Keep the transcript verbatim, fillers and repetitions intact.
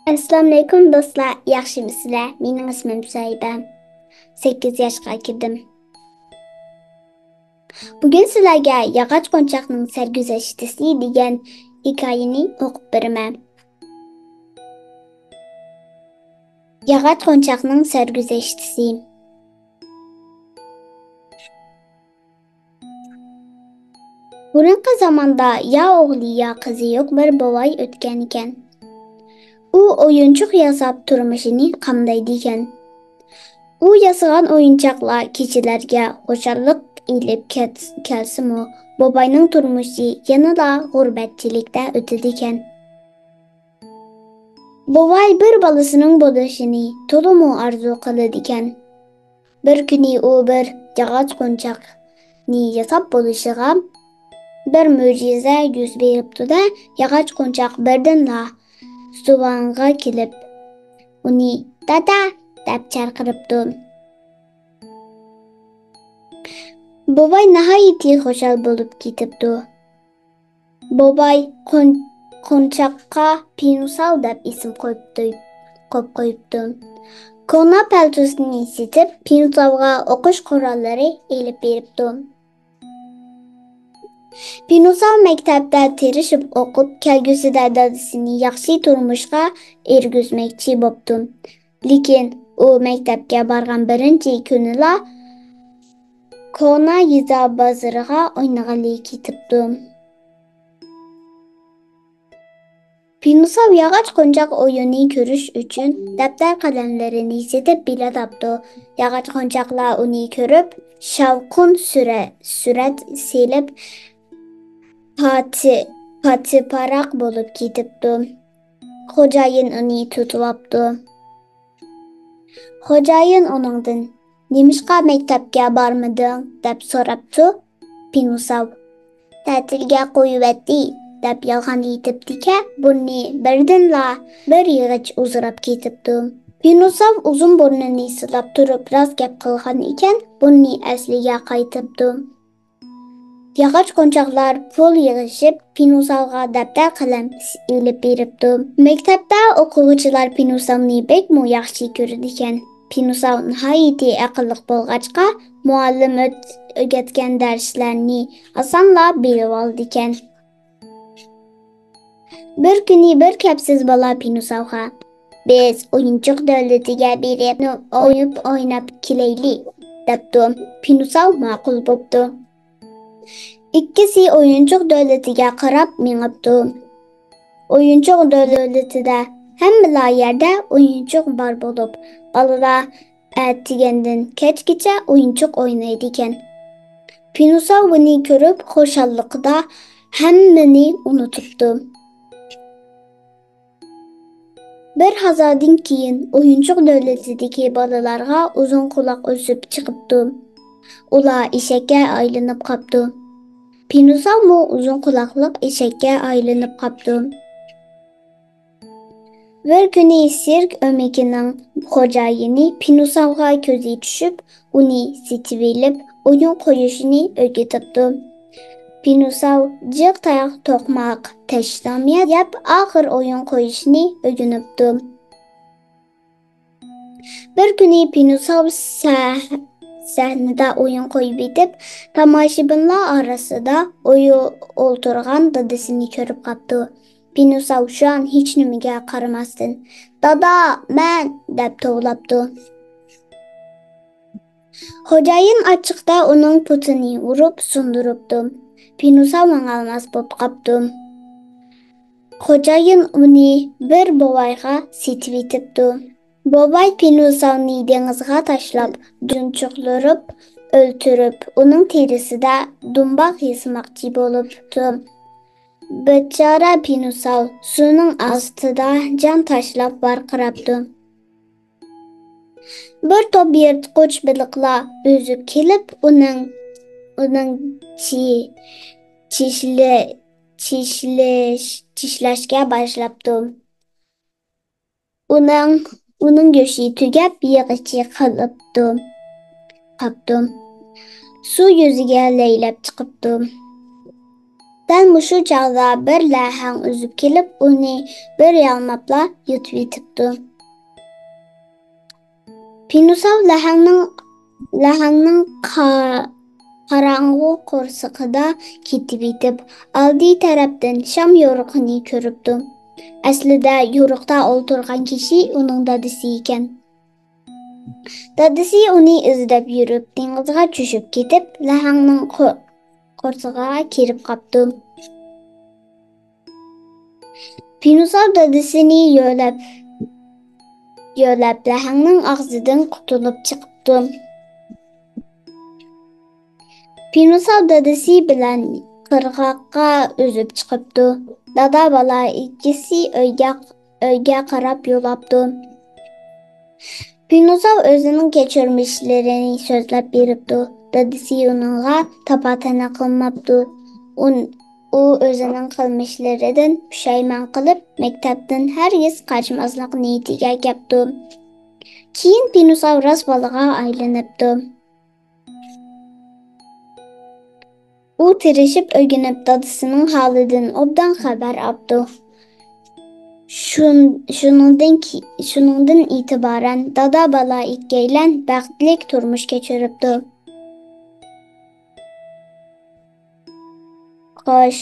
ئەسسالامۇئەلەيكۇم دوستلار، ياخشىمۇسىلەر؟ مېنىڭ ئىسمىم سۇھەيبە. سەككىز ياشقا كىردىم. بۈگۈن سىلەرگە ياغاچ قونچاقنىڭ سەرگۈزەشتىسى دېگەن ھېكايىنى ئوقۇپ بېرىمەن. ياغاچ قونچاقنىڭ سەرگۈزەشتىسى. بۇرۇنقى زاماندا يا ئوغلى، يا قىزى يوق بىر بوۋاي ئۆتكەنىكەن. ئۇ ئويۇنچۇق ياساپ تۇرمۇشىنى قامدايدىكەن. ئۇ ياسىغان ئويۇنچاقلار كىشىلەرگە خۇشاللىق ئېلىپ كەت-، كەلسىمۇ، بوۋاينىڭ تۇرمۇشى يەنىلا غۇربەتچىلىكتە ئۆتىدىكەن. بوۋاي بىر بالىسىنىڭ بولۇشىنى تولىمۇ ئارزۇ قىلىدىكەن. بىر كۈنى ئۇ بىر ياغاچ قونچاقنى ياساپ بولۇشىغا بىر مۆجىزە يۈز بېرىپتۇ-دە، ياغاچ قونچاق بىردىنلا زۇۋانغا كېلىپ، ئۇنى «دادا» دەپ چاقىرىپتۇ. بوۋاي ناھايىتى خۇشال بولۇپ كېتىپتۇ. بوۋاي قون-، قونچاققا پىنۇساۋ دەپ ئىسىم قويۇپتۇ، قويۇپ قويۇپتۇ. كونا پەلتوسىنى سېتىپ، پىنۇساۋغا ئوقۇش قوراللىرى ئېلىپ بېرىپتۇ. پىنۇساۋ مەكتەپتە تىرىشىپ ئوقۇپ، كەلگۈسىدە دادىسىنى ياخشى تۇرمۇشقا ئېرىگۈزمەكچى بوپتۇ. لېكىن ئۇ مەكتەپكە بارغان بىرىنچى كۈنىلا كونا يېزا بازىرىغا ئوينىغىلى كېتىپتۇ. پىنۇساۋ ياغاچ قونچاق ئويۇنى كۆرۈش ئۈچۈن دەپتەر قەلەملىرىنى سېتىپ بېلاتاپتۇ. ياغاچ قونچاقلار ئۇنى كۆرۈپ، شاۋقۇن سۈرە-، سۈرەت سېلىپ، پاتى-، پاتىپاراق بولۇپ كېتىپتۇ. خوجايىن ئۇنى تۇتۇۋاپتۇ. خوجايىن ئۇنىڭدىن: «نېمىشقا مەكتەپكە بارمىدىڭ؟» دەپ سوراپتۇ. پىنۇساۋ: «تەتىلگە قويۇۋەتتى» دەپ يالغان ئېيتىپتىكەن، بۇرنى بىردىنلا بىر يىغىچ ئۇزىراپ كېتىپتۇ. پىنۇساۋ ئۇزۇن بۇرنىنى سىلاپ تۇرۇپ راست گەپ قىلغان ئىكەن، بۇرنى ئەسلىگە قايتىپتۇ. ياغاچ قونچاقلار پۇل يىغىشىپ، پىنۇساۋغا دەپتەر قەلەم ئېلىپ بېرىپتۇ. مەكتەپتە ئوقۇغۇچىلار پىنۇساۋنى بەكمۇ ياخشى كۆرىدىكەن. پىنۇساۋ ناھايىتى ئەقىللىق بولغاچقا، مۇئەللىم ئۆت-، ئۆگەتكەن دەرسلەرنى ئاسانلا بىلىۋالىدىكەن. بىر كۈنى بىر كەپسىز بالا پىنۇساۋغا: «بىز ئويۇنچۇق دۆلىتىگە بېرىپ، ئويۇپ ئويناپ كېلەيلى» دەپتۇ. پىنۇساۋ ماقۇل بوپتۇ. ئىككىسى ئويۇنچۇق دۆلىتىگە قاراپ مېڭىپتۇ. ئويۇنچۇق دۆلىتىدە ھەممىلا يەردە ئويۇنچۇق بار بولۇپ، بالىلار ئەتىگەندىن كەچكىچە ئويۇنچۇق ئوينايدىكەن. پىنۇساۋ بۇنى كۆرۈپ، خۇشاللىقىدا ھەممىنى ئۇنتۇپتۇ. بىر ھازادىن كېيىن ئويۇنچۇق دۆلىتىدىكى بالىلارغا ئۇزۇن قۇلاق ئۆسۈپ چىقىپتۇ. ئۇلار ئېشەككە ئايلىنىپ قاپتۇ. پىنۇساۋمۇ ئۇزۇن قۇلاقلىق ئېشەككە ئايلىنىپ قاپتۇ. بىر كۈنى سىرك ئۆمىكىنىڭ خوجايىنى پىنۇساۋغا كۆزى چۈشۈپ، ئۇنى سېتىۋېلىپ، ئويۇن قويۇشنى ئۆگىتىپتۇ. پىنۇساۋ جىق تاياق توقماق، تەشنامە يەپ، ئاخىر ئويۇن قويۇشنى ئۆگىنىپتۇ. بىر كۈنى پىنۇساۋ سەھ-، سەھنىدە ئويۇن قويۇۋېتىپ، تاماشىبىنلار ئارىسىدا ئويۇ-، ئولتۇرغان دادىسىنى كۆرۈپ قاپتۇ. پىنۇساۋ شۇ ئان ھېچنېمىگە قارىماستىن، «دادا، مەن!» دەپ توۋلاپتۇ. خوجايىن ئاچچىقتا ئۇنىڭ پۇتىنى ئۇرۇپ سۇندۇرۇپتۇ. پىنۇساۋ ماڭالماس بوپ قاپتۇ. خوجايىن ئۇنى بىر بوۋايغا سېتىۋېتىپتۇ. بوۋاي پىنۇساۋنى دېڭىزغا تاشلاپ، تۇنجۇقلىرىپ ئۆلتۈرۈپ، ئۇنىڭ تېرىسىدە دۇمباق ياسىماقچى بولۇپتۇ. بىچارە پىنۇساۋ سۇنىڭ ئاستىدا جان تاشلاپ ۋارقىراپتۇ. بىر توپ يىرتقۇچ بېلىقلار ئۈزۈپ كېلىپ، ئۇنىڭ، ئۇنىڭ چى-، چىشلە-، چىشلەش-، چىشلەشكە باشلاپتۇ. ئۇنىڭ، ئۇنىڭ گۆشى تۈگەپ، يېغىچى قالىپتۇ. قاپتۇ. سۇ يۈزىگە لەيلەپ چىقىپتۇ. دەل مۇشۇ چاغدا بىر لەھەڭ ئۈزۈپ كېلىپ، ئۇنى بىر يالماپلا يۇتۇۋېتىپتۇ. پىنۇساۋ لەھەڭنىڭ، لەھەڭنىڭ قا-، قاراڭغۇ قورسىقىدا كېتىۋېتىپ، ئالدى تەرەپتىن شام يورۇقىنى كۆرۈپتۇ. ئەسلىدە يورۇقتا ئولتۇرغان كىشى ئۇنىڭ دادىسى ئىكەن. دادىسى ئۇنى ئىزدەپ يۈرۈپ، دېڭىزغا چۈشۈپ كېتىپ، لەھەڭنىڭ قو-، قورسىقىغا كىرىپ قاپتۇ. پىنۇساۋ دادىسىنى يۆلەپ، يۆلەپ لەھەڭنىڭ ئاغزىدىن قۇتۇلۇپ چىقىپتۇ. پىنۇساۋ دادىسى بىلەن قىرغاققا ئۈزۈپ چىقىپتۇ. دادا بالا ئىككىسى ئۆيگە، ئۆيگە قاراپ يول ئاپتۇ. پىنۇساۋ ئۆزىنىڭ كەچۈرمىشلىرىنى سۆزلەپ بېرىپتۇ. دادىسى ئۇنىڭغا تاپا-تەنە قىلماپتۇ. ئۇن-، ئۇ ئۆزىنىڭ قىلمىشلىرىدىن پۇشايمان قىلىپ، مەكتەپتىن ھەرگىز قاچماسلىق نىيىتىگە كەپتۇ. كېيىن پىنۇساۋ راست بالىغا ئايلىنىپتۇ. ئۇ تىرىشىپ ئۆگىنىپ، دادىسىنىڭ ھالىدىن ئوبدان خەۋەر ئاپتۇ. شۇن-، شۇنىڭدىن كېي-، شۇنىڭدىن ئېتىبارەن دادا بالا ئىككىيلەن بەختلىك تۇرمۇش كەچۈرۈپتۇ. خوش،